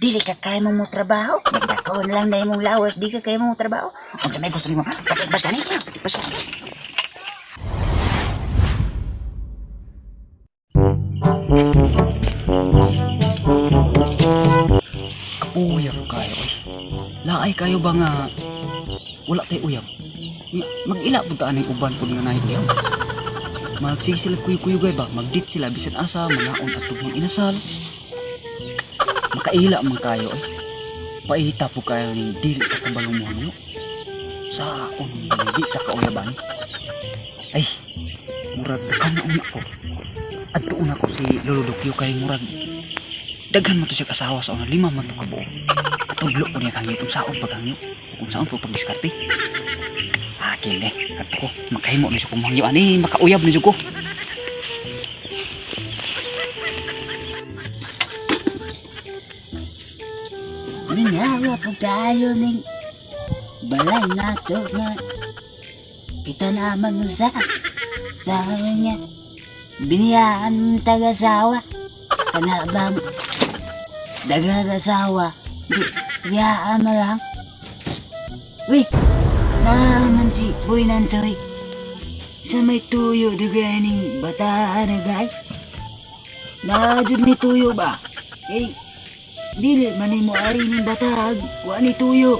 Dili ka kaya mong trabaho. Nagdakaon lang na imong lawas, di ka kaya mong trabaho. Unsa may gusto nimo? Patikbas ka ni? Patikbas ka. Kapuya ko kayo oy. Laay kayo ba nga wala kay uyab? Nga, mag-ila pud ta aning uban pud nga naay uyab. Magsige sila kuyo-kuyugay ba, magdit sila bisan asa, mangaon at tugmang inasal. Makaila man kayo oy. Paita po kayo ning dili ta kabalong mo ano. Saon di ta kauyaban. Ay, murag kana una ko. Adto una ko si Lolo Dokyo kay murag daghan man to siya asawa sa una, lima man to kabuo. Tudlo ko niya kangyo kung saon paghangyo, kung saon po pagdiskarte. Akin eh, adto ko makahimo ni siya kung hangyo ani, makauyab ni jud ko. Mingawa po kayo ning balay nato nga kita naman usa sa niya biniyaan taga-asawa kana bang dagag-asawa di biyaan na lang. Uy, naaman si Boy Nansoy sa may tuyo dugay ning bataan na gay. Naajud ni tuyo ba eh? Dili man mo ari ning batag, wa ni tuyo.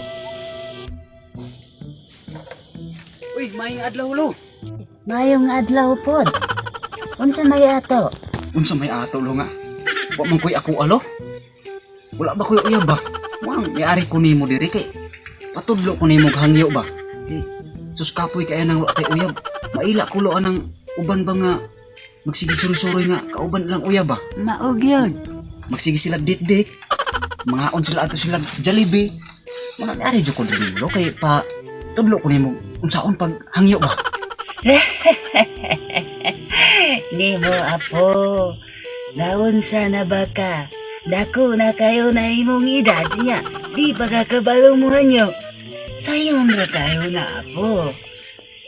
Uy, maayong adlaw, lo. Mayong adlaw pod. Unsa may ato? Unsa may ato, lo, nga wa man koy ako alo? Wala ba koy uyab ba? Wang miari ko nimo diri kay patudlo ko nimo hangyo ba. Kay sus, kapoy kay nang wala tay uyab. Maila ko, lo, anang uban ba nga magsige suroy-suroy nga kauban lang uyab ba. Maog yun. Magsige sila dik-dik, mangaon sila ato sila Jollibee. Wala ni ari jud ko diri, lo, kay pa tudlo ko nimo unsaon pag hangyo ba. Nimo apo. Naunsa na ba ka? Dako na kayo na imong edad niya. Di pa ka kabalo mo nyo. Sayon ra kayo na apo.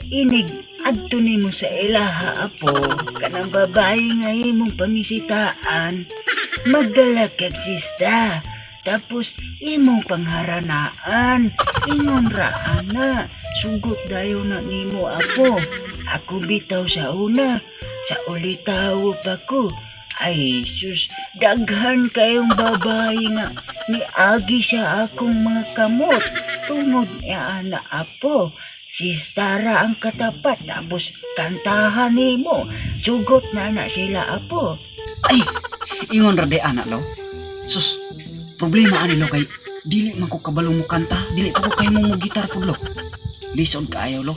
Inig adto nimo sa ilaha apo kanang babae nga imong pangisitaan. Magdala kag sista. Tapos imong pangharanaan, ingon ra ana, sugot dayon na nimo apo. Ako bitaw sa una, sa ulitawo pa ko. Ay sus, daghan kayong babae nga niagi sa akong mga kamot. Tungod niya ana apo, sistara ang katapat tapos kantahan nimo. Sugot na na sila apo. Ay, ingon ra di ana, lo. Sus, problema ani, lo, kay dili man ko kabalo mo kanta, dili pa ko kay mo mo gitar pud, lo. Lisod kaayo, lo.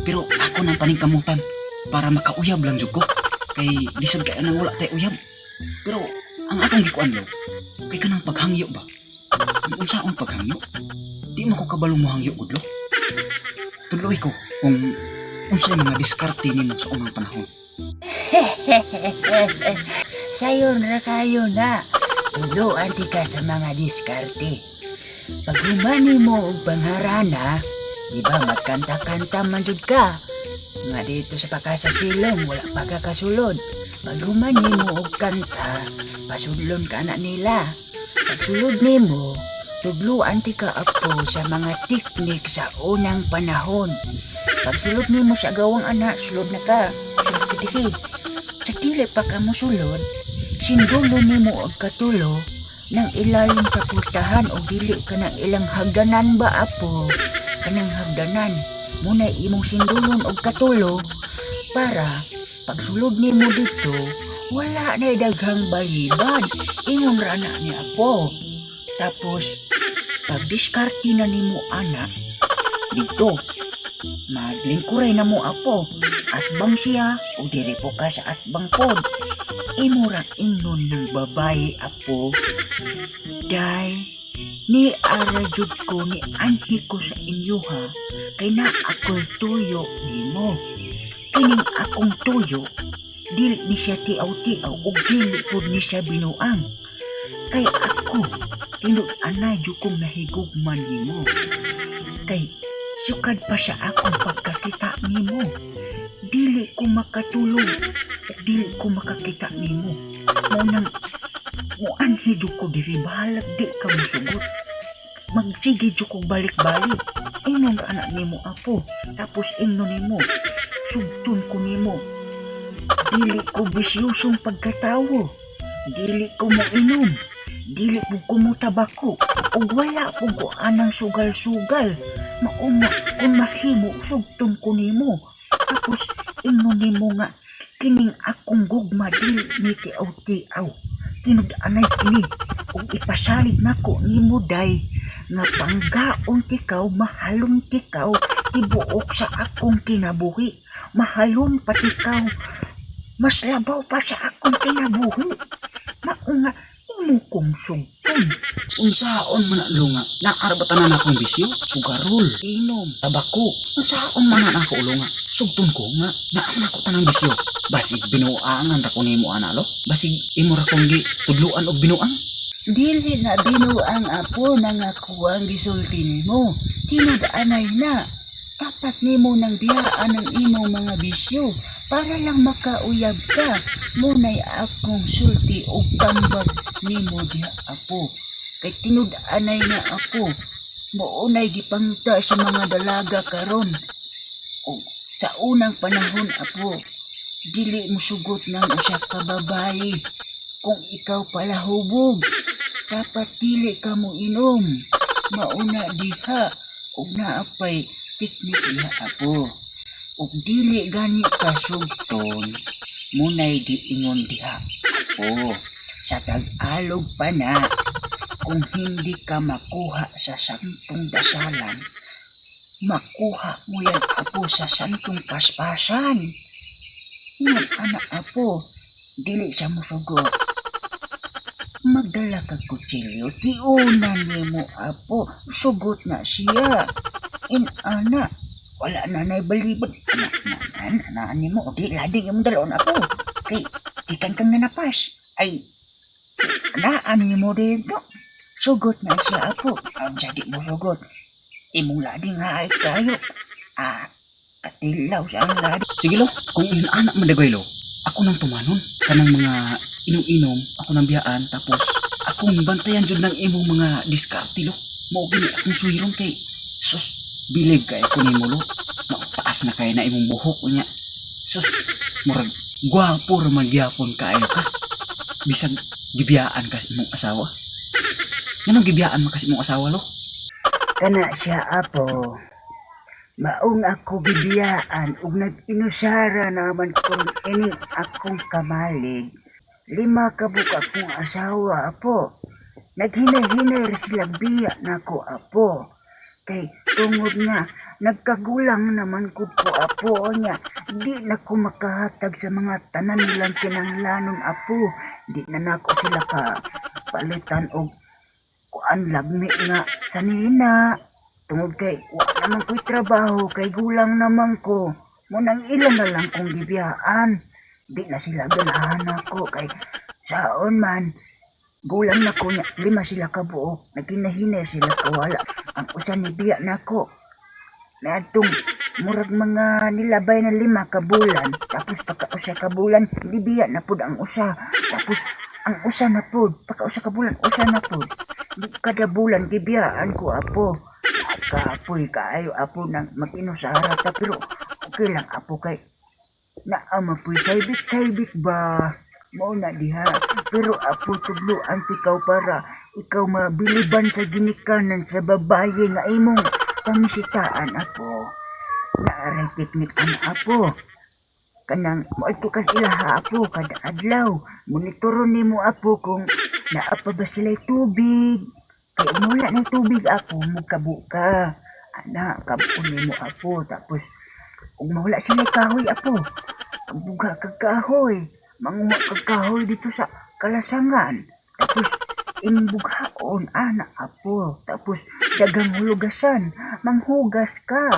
Pero ako nang paningkamutan para makauyab lang jud ko. Kay lisod kaayo nang wala tay uyab. Pero ang akong gikuan, lo, kay kanang paghangyo ba? Unsaon paghangyo? Di man ko kabalo mo hangyo gud, lo. Tuloy ko kung unsay mga diskarte nimo sa unang panahon. Sayon ra kayo na. Tuloan ti ka sa mga diskarte. Pag humani mo og pangharana, di ba magkanta-kanta man jud ka? Nga dito sa pagkasasilong, wala pa ka kasulod. Pag humani mo og kanta, pasudlon ka na nila. Pagsulod nimo, tudluan ti ka apo sa mga teknik sa unang panahon. Pagsulod nimo sa gawang ana, sulod na ka. Sulod ka diri. Sa dili pa ka mosulod, sindulo nimo og katulo nang ilalim sa pultahan o dili ka nang ilang hagdanan ba apo, kanang hagdanan muna imong sindulon og katulo para pagsulod nimo dito wala na daghang balibad. Ingon ra na ni apo. Tapos pag diskarte na nimo ana dito, maglingkuray na mo apo, atbang siya o diri po ka sa atbang pod, imo ra ingnon ng babae apo, "Day, ni ara jud ko ni anhi ko sa inyo ha, kay na ako'y tuyo nimo. Kining akong tuyo dili ni siya tiaw-tiaw ug dili pud ni siya binuang, kay ako tinud anay jud kong nahigugma nimo, kay sukad pa sa akong pagkakita nimo dili ko makatulog ug dili ko makakita nimo. Mao nang Muanhi jud ko diri, bahalag di ka musugot. Magsige jud ko balik-balik. Ingnon ra ana nimo, apo. Tapos ingnon nimo, sugton ko nimo. Dili ko bisyosong pagkatawo. Dili ko mo inom. Dili po ko mo tabako. Ug wala po ko anang sugal-sugal. Mao nga kung mahimo, sugton ko nimo. Tapos ingnon nimo nga kining akong gugma dili ni tiaw-tiaw. Tinud-anay kini ug ipasalig nako nimo day nga panggaon tikaw, mahalon tikaw tibuok sa akong kinabuhi. Mahalon pa tikaw, mas labaw pa sa akong kinabuhi. Mao nga imo kong sugton. Unsaon man na lo nga naa ra ba tanan akong bisyo? Sugarol, inom, tabako. Unsaon man na ako lo nga sugton ko nga naa man ako tanang bisyo? Basig binuangan ra ko nimo ana lo. Basig imo ra kong gi tudluan og binuang. Dili na binuang, apo, nang ako ang gisulti nimo. Tinud-anay na. Dapat nimo nang biyaan ang imong mga bisyo para lang makauyab ka. Munay akong sulti og tambag nimo diha, apo. Kay tinud-anay na, apo. Maunay gipangita sa mga dalaga karon. O, sa unang panahon, apo, dili mo sugot ng usa ka babae kung ikaw pala hubog. Dapat dili ka mo inom. Mauna diha ug naapay teknik diha, apo. Ug dili gani ka sugton, munay giingon diha, apo. Sa Tagalog pa na, kung hindi ka makuha sa santong dasalan, makuha mo yan, apo, sa santong paspasan. Ingon ana, apo, dili siya musugot. Magdala kag kutsilyo, tiunan nimo, apo, sugot na siya. In ana, wala na na'y balibad. Ana, na, na, na, nimo, di ladi yung dalon, apo. Kay, tikan kang nanapas. Ay, naan nimo dito. Sugot na siya, apo. Ang jadi mo sugot. Imong lading haay kayo. Ah, katilaw siya ang lading. Sige lo, kung ingon anak man dagway lo, ako nang tumanon. Kanang mga inom-inom, ako nang biyaan, tapos akong bantayan jud ng imong mga diskarte lo. Mao gini akong suhiron kay sus, believe kay ko nimo lo. Taas na kay na imong buhok unya. Sus, murag gwapo ra man gyapon kaayo ka. Bisag gibiyaan ka sa imong asawa. Nganong gibiyaan man ka sa imong asawa lo? Kana siya, apo. Maong ako gibiyaan ug nag-inusara naman kung ini akong kamalig. Lima ka buok akong asawa, apo. Naghinay-hinay ra sila biya nako, apo. Kay tungod nga nagkagulang naman ko po, apo, niya. Di na ko makahatag sa mga tanan nilang kinahanglanon, apo. Di na nako sila ka palitan og kuan lagmi nga sanina. Tungod kay wa naman ko'y trabaho kay gulang naman ko. Munang ilan na lang kong gibiyaan. Di na sila ganahan ako kay saon man gulang na ko niya, lima sila kabuok, nagkinahinay sila kawala. Ang usa ni biya nako. Naadtong murag mga nilabay na 5 ka bulan, tapos pagka 1 ka bulan, gibiya na pud ang usa. Tapos ang usa na pud, pagka 1 ka bulan, usa na pud. Di kada bulan gibiyaan ko, apo. Kapoy kaayo, apo, nang mag-inusara ta, pero okay lang, apo, kay naa man po'y saybit-saybit ba. Mao na diha. Pero apo, tudloan tikaw para ikaw mabiliban sa ginikanan sa babaye nga imong pamisitaan, apo. Naaray teknik ana, apo. Kanang moadto ka sa ilaha, apo, kada adlaw. Monitoron nimo, apo, kung naa pa ba sila'y tubig. Kay wala na tubig, apo, mugkabo ka. Ana, kabo nimo, apo. Tapos, kung mawala sila kahoy, apo, buga kag kahoy. Manguha kag kahoy dito sa kalasangan. Tapos, imbughaon, ana, apo. Tapos, dagang hulugasan, manghugas ka.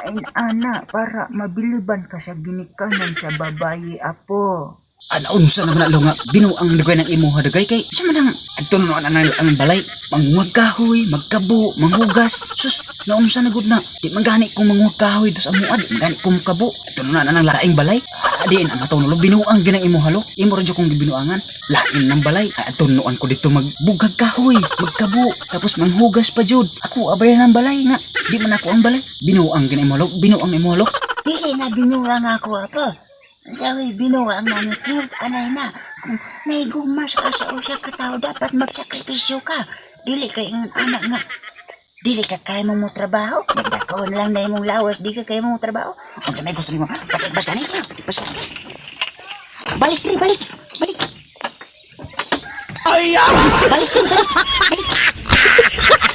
Ay, ana, para mabiliban ka sa ginikanan sa babaye, apo. Ana unsa naman na lo nga binuang dagay ng imuha dagay kay sa man ang adto na ang, ang balay manguwag kahoy, magkabo, manghugas. Sus, naunsa na gud na. Di man gani kong manguwag kahoy do sa amoa, di man gani kong kabo. Adto na ang laing balay. Ah, di na mataw lo binuang ginang imuha lo. Imo ra jud kong gibinuangan. Lain ng balay. Ay, adto noan ko dito magbugag kahoy, magkabo, tapos manghugas pa jud. Ako abay ng balay nga. Di man ako ang balay. Binuang ginang imuha lo, binuang imuha lo. Dili na binuang ako apa. Sabi binuang na ni Cute, anay na. Kung naigumas ka sa usa ka tawo, dapat magsakripisyo ka. Dili kay ang anak nga. Dili ka kaya mong mo trabaho. Nagdakawan lang na imong lawas, di ka kaya mong trabaho. Unsa may gusto nimo? Patikbas ka ni, patikbas ka. Balik diri, balik. Balik. Balik, balik, balik.